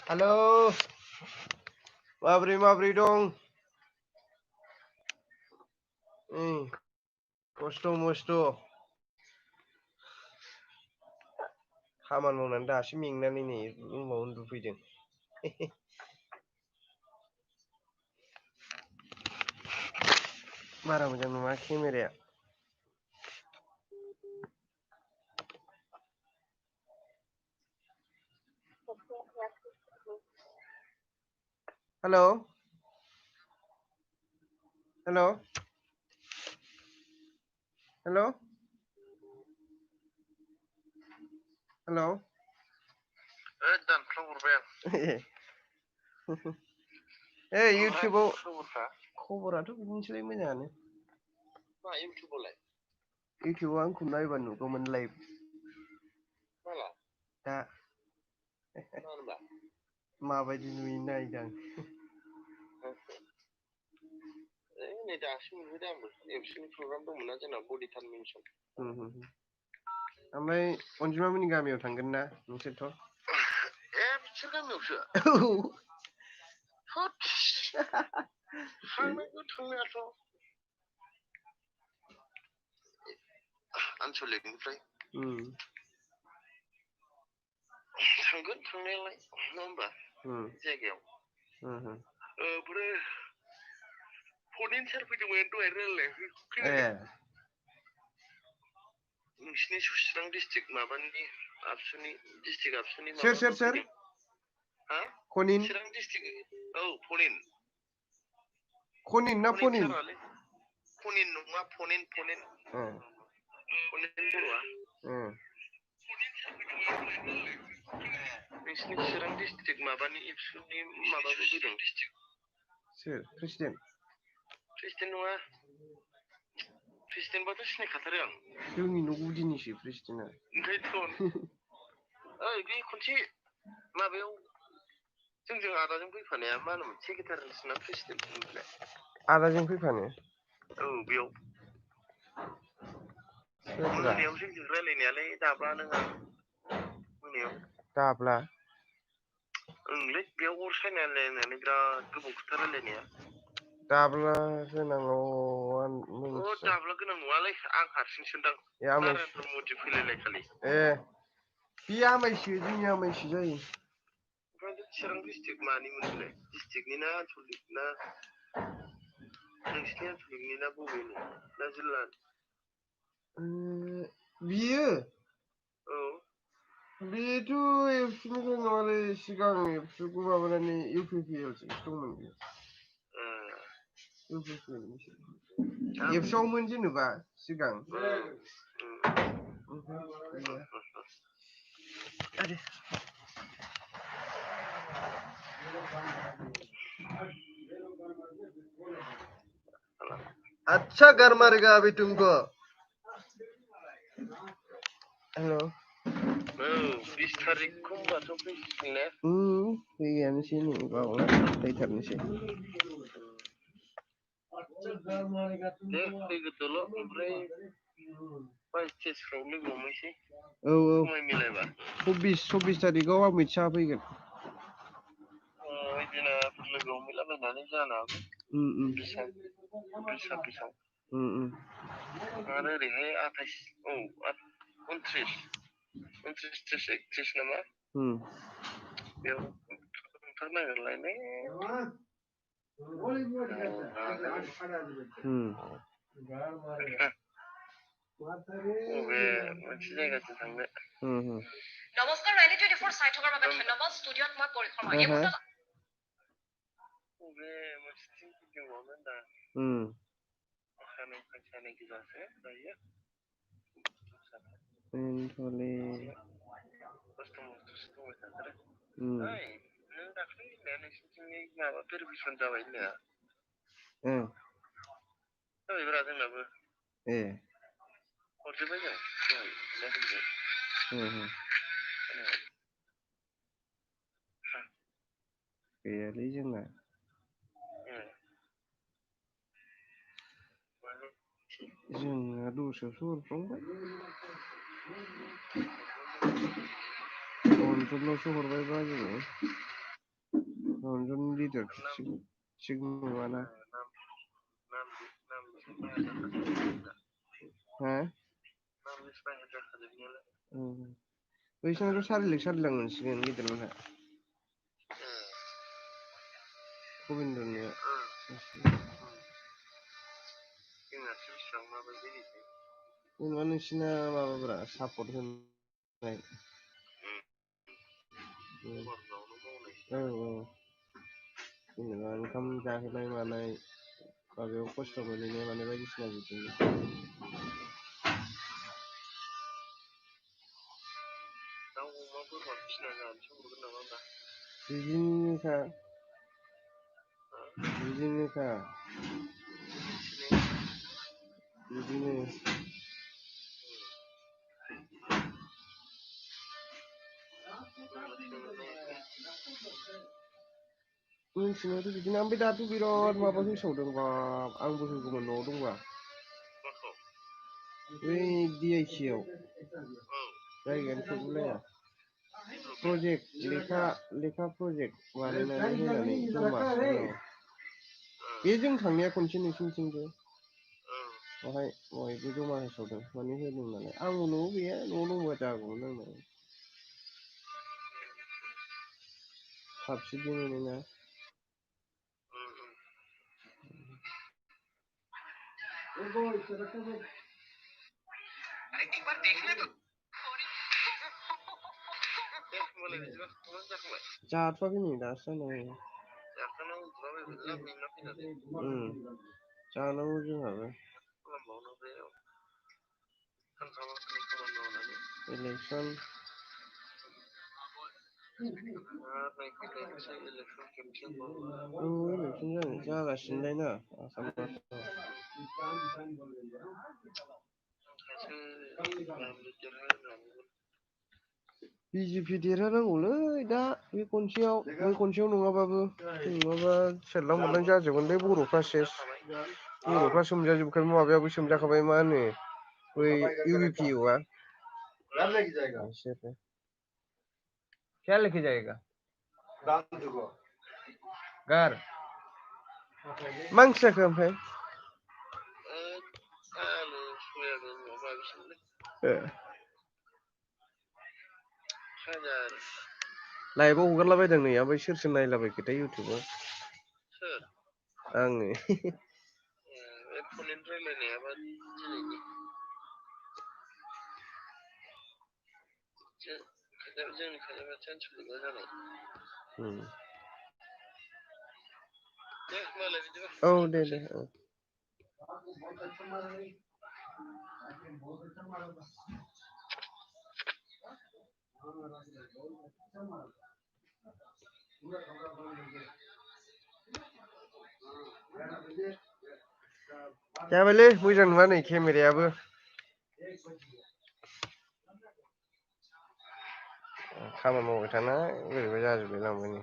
Halo, माब्रै dong? मस्थ' खामानि मावनानै दासो मेंनानै नै रुमाव उन्दुफैदों। बारा मोजां नङा केमेराया। हेल' हेल' हेल' हेल' दानफ्लां हरबाय आं। इउटुबाव खबराथ' बिदिनोसैलै मोजाङानो। मा इउटुबावलाय? इउटुबाव आंखौ नायबा नुगौमोन लाइभ। माला? दा मानोबा? माबायदि नुयो नायदां। नै दासो नुहैदों आंबो एबसुनि प्रग्राम दंमोन ना जोंना बडि कनभेनसन। ओमफ्राय अनजिमामोननि गामियाव थांगोन ना नोंसोरथ'? बिसोर गामियावसो? थांनायाथ' आनसलिकनिफ्राय थांगोन थांनायालाय नङा होमबा जायगायाव। ओमफ्राय फदिन सार फैदोंमोन दहाय रायलायनाय नोंसिनि सुचिरां डिस्ट्रिक्ट माबानि आबसुनि डिस्ट्रिक्ट आबसुनि माबा सोर हा खनिन चिरां डिस्ट्रिक्ट फनिन खनिन ना फनिन सारालै फनिन नङा फनिन बर'आ नोंसिनि चिरां डिस्ट्रिक्ट माबानि एबसुनि माबाबो फैदों सोर प्रेसिडेन्ट नङा प्रेसिडेन्टबाथ' सिनायखाथारो आं जोंनि न' गुदिनिसो प्रेसिडेन्टआ ओंखायनोथ' बे खनसे माबायाव जोंजों आदाजों फैफानाया मा होनोमोन सेक्रेटारि ना प्रेसिडेन्ट आदाजों फैफानो बेयाव मोनायाव जोंजों रायलायनायालाय दाब्ला नों आं मोनायाव दाब्ला ओंलै बेयाव अर सायनायलायनानै बिराद गोबाव खोथा रायलायनाया दाब्ला गोनाङाव दाब्ला गोनां नङालै आं हारसिंसोदां नारेन्द्र मदि फैलायलायखालि बे आमायसो जोंनि आमायसो जायो ओमफ्राय चिरां डिस्ट्रिक्ट मानिमोन बेलाय डिस्ट्रिक्टनि ना आनसलिक ना नोंसिनि आनसलिकनि ना बबेनि ना जिल्लानि बियो बेथ' एबसुनिफ्राय नङालै सिगां एबसुखौ माबानानै इउपिपिएलसो दंमोन बेयो एबसुआवमोन जेनेबा सिगां अच्छा घर मरेगा अभी तुमको हेलो 20 तारिखखौ होनबाथ' फैसिगोन ने फैयानोसै नै बावला फैथारनोसै दे फैग्रोदोल' ओमफ्राय फार्स्ट स्टेजफ्राव लोगो हमहैसै समाय मिलायबा 26 तारिखआव अमित शाह फैगोन ओइदिनाफोर लोगो हमहैलाबायनानै जानो हागौ 26 आरो ओरैहाय 29 30 31 नामा बेयाव ओंखारनांगोनलायने मोनसे जायगासिम थांनो নমস্কাৰ ৰাইডি 24 চাই থকাৰ বাবে ধন্যবাদ ষ্টুডিঅ'ত মই পৰিক্ৰমা এই মুহূৰ্তত मोनसेथिं गिदिंबावनो दा सानै गोजासो दायो बेनोथ'लै खस्थ' मस्थ'सो दंबाय थाथारो ओइ नों दाख्लै होननाया नोंसिनिथिंनि माबा भेरिफिकेसन जाबाय होननाया जाबायब्रा जोंनाबो हरजोब्बाय जों गैयालै जोंना जोंना दस्रायावसो हरफ्लांबाय अनजलनावसो हरबायबा जोङो रन्जन गिदिर थिग नङाना हा बैसोरनाथ' सारिलाख मोनसिगोन गिदिरमोनहा गबिन्दनिया जेनेबा नोंसिना माबाब्रा सापर्ट होनाय औ जेनेबा ओंखाम जाहोनाय मानाय माबायाव खस्थ' मोनहैनाय माने बायदिसिना बिदिनो बिदिनोखा बिदिनो मिथिनायाथ' बिदिनो ओमफ्राय दाथ' बिराद माबा होसावदों बाब आंबो होगौमोन न'आव दंबा बै DIC आव जायगायानो थोगुलाया प्रजेक्ट लेखा प्रजेक्ट बानायनानै होनानै जमा बे जों थांनाया खनसे नोंसिनिथिंबो बाहाय बयबो जमा होसावदों माने होदों नालाय आंबो न'आव गैया न'आव दंबा जागौमोन आंनाव साबसिडि मोनोना जाथ'वाखै नै दासो जानांगौ जानांगौ जोंहाबो इलेक्सन इलेक्सन जागासिनोलाय ना आसामाव BJP देरहानांगौलै दा बे खनसेयाव नङाबा सेरलां मोनलां जाजोबगोनलै बर'फ्रा सेस बर'फ्रा सोमजाजोबखाबाय माबायाबो सोमजाखाबाय मा होनो बै UPPआ क्या लेके जाएगा गार मा ओंख्रि जाखो ओमफ्राय लाइभआव हगारलाबायदों नै ओमफ्राय सोर नायलाबायखोथाय इउटुबाव आङो औ दे जाबायलै मोजां नङा नै केमेरायाबो खामानि मावबाय थानाय बोरैबा जाजोबलाय लांबाय नै